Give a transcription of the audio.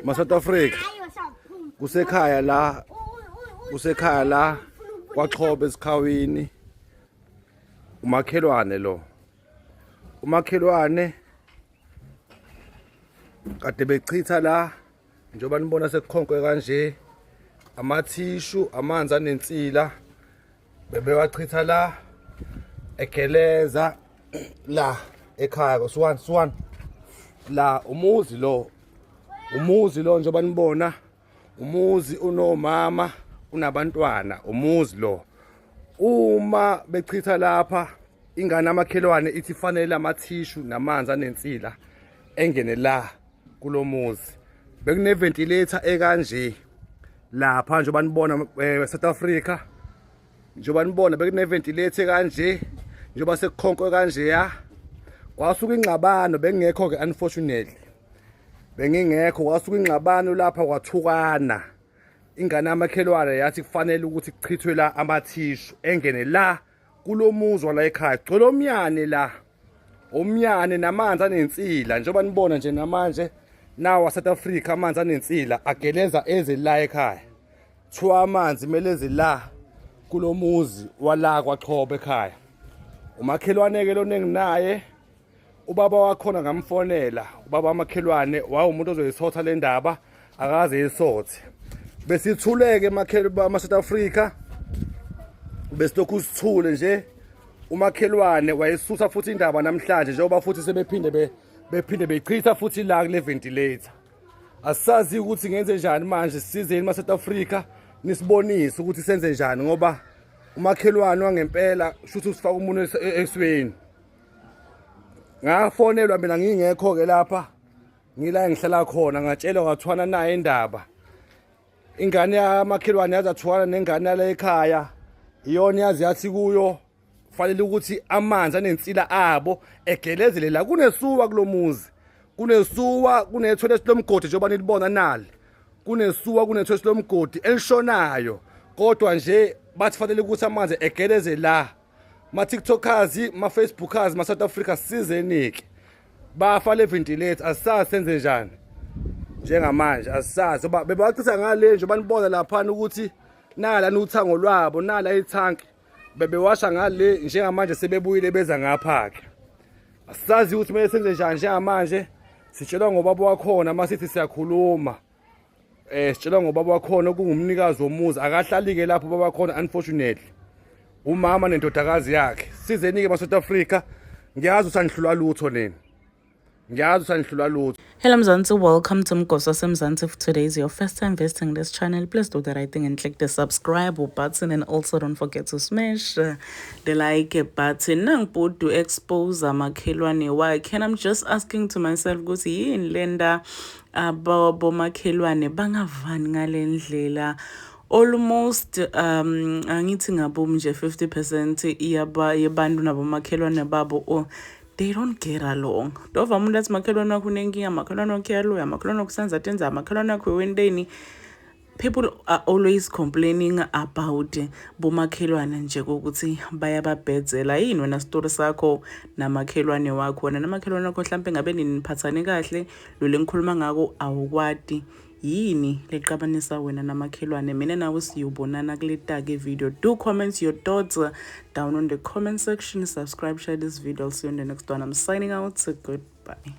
Ma South Africa kusekhaya la, kusekhaya la kwaXhoba esikhawini. Umakhelwane lo, umakhelwane kade bechitha la, njengoba nibona sekukhonkwe kanje amathishu, amanzi anensila bebewachitha la, egeleza la ekhaya. Swan swan la, umuzi lo, umuzi lo, njengoba nibona, umuzi unomama, unabantwana, umuzi lo. Uma bechitha lapha, ingane amakhelwane ithi fanele amathishu namanzi anensila engene la kulomuzi. Bekune ventilator ekanje lapha, njengoba nibona, South Africa, njengoba nibona bekune ventilator kanje, njengoba sekukhonkwe kanje ya. Kwasuka ingxabano, bengekho ke, unfortunately bengingekho. Kwasuka ingxabano lapha, kwathukana. Ingane amakhelwane yathi kufanele ukuthi kuchithwe la amathishu engene la kulomuzi wala ekhaya. Gcwele omyane la, omyane namanzi anensila, njengoba nibona nje namanje nawa South Africa, amanzi anensila ageleza eze la ekhaya. Thiwa amanzi kumele eze la kulomuzi wala kwaXhoba ekhaya. Umakhelwane ke lona enginaye, ubaba wakhona, ngamfonela ubaba wamakhelwane, wawumuntu ozoyisotha le ndaba, akaze yisothe. Besithuleke emakhelwane ama South Africa, besilokhu sithule nje. Umakhelwane wayesusa futhi indaba namhlanje, njengoba futhi sebephinde bephinde bechitha futhi la kule ventilator. Asisazi ukuthi ngenze njani manje. Sisizeni ma South Africa, nisibonise ukuthi senze njani, ngoba umakhelwane wangempela shuthi usifaka umuntu esweni. Ngafonelwa mina ngingekho ke lapha, ngila ngihlala khona, ngatshelwa kwathwana naye indaba. Ingane yamakhelwane yazathwana nengane yala ekhaya, iyona yazi yathi kuyo kufanele ukuthi amanzi anensila abo egelezele la. Kunesuwa kulomuzi, kunesuwa, kunethoyilethi lomgodi, njengoba nilibona nali. Kunesuwa, kunethoyilethi lomgodi elishonayo, kodwa nje bathi fanele ukuthi amanzi egeleze la. Ma-TikTokers, ma-Facebookers, ma-South Africa, sizenike bafa le ventilator. Asisazi senze njani njengamanje, asisazi ngoba bebachitha ngale, nje banibona laphana ukuthi nala uthango lwabo, nala ithanki bebewasha ngale. Njengamanje sebebuyile beza ngapha-ke, asisazi ukuthi kumele senze njani njengamanje. Sitshelwa ngobaba wakhona, masithi siyakhuluma, sitshelwa ngobaba wakhona okungumnikazi womuzi, akahlali-ke lapho baba khona, unfortunately, umama nendodakazi yakhe. Sizeni-ke ma-South Africa, ngiyazi ukuthi anihlulwa lutho nini, ngiyazi ukuthi anihlulwa lutho. Hello Mzansi, welcome to Mgoso Mzansi. If today is your first time visiting this channel, please do the right thing and click the subscribe button, and also don't forget to smash the like button. Nangibhudu expose amakhelwane wakhe, and I'm just asking to myself ukuthi yini lenda abomakhelwane bangavani ngale ndlela? Almost angithi ngabomi nje 50% yaba yebantu nabomakhelwane babo or they don't get along. Dova umuntu athi makhelwane wakho unenkinga, makhelwane wakho uyaloya, makhelwane wakho usenza tenza, makhelwane wakho wenteni. People are always complaining about bomakhelwane nje kokuthi bayababhedzela. Yini wena story sakho namakhelwane wakho? Wena namakhelwane wakho mhlampe ngabe niphathane kahle, lo lengikhuluma ngako awukwati. Yini leqabanisa wena namakhelwane? Mina nawe siyobonana kule take video. Do comment your thoughts down on the comment section. Subscribe, share this video. I'll see you in the next one. I'm signing out. Goodbye.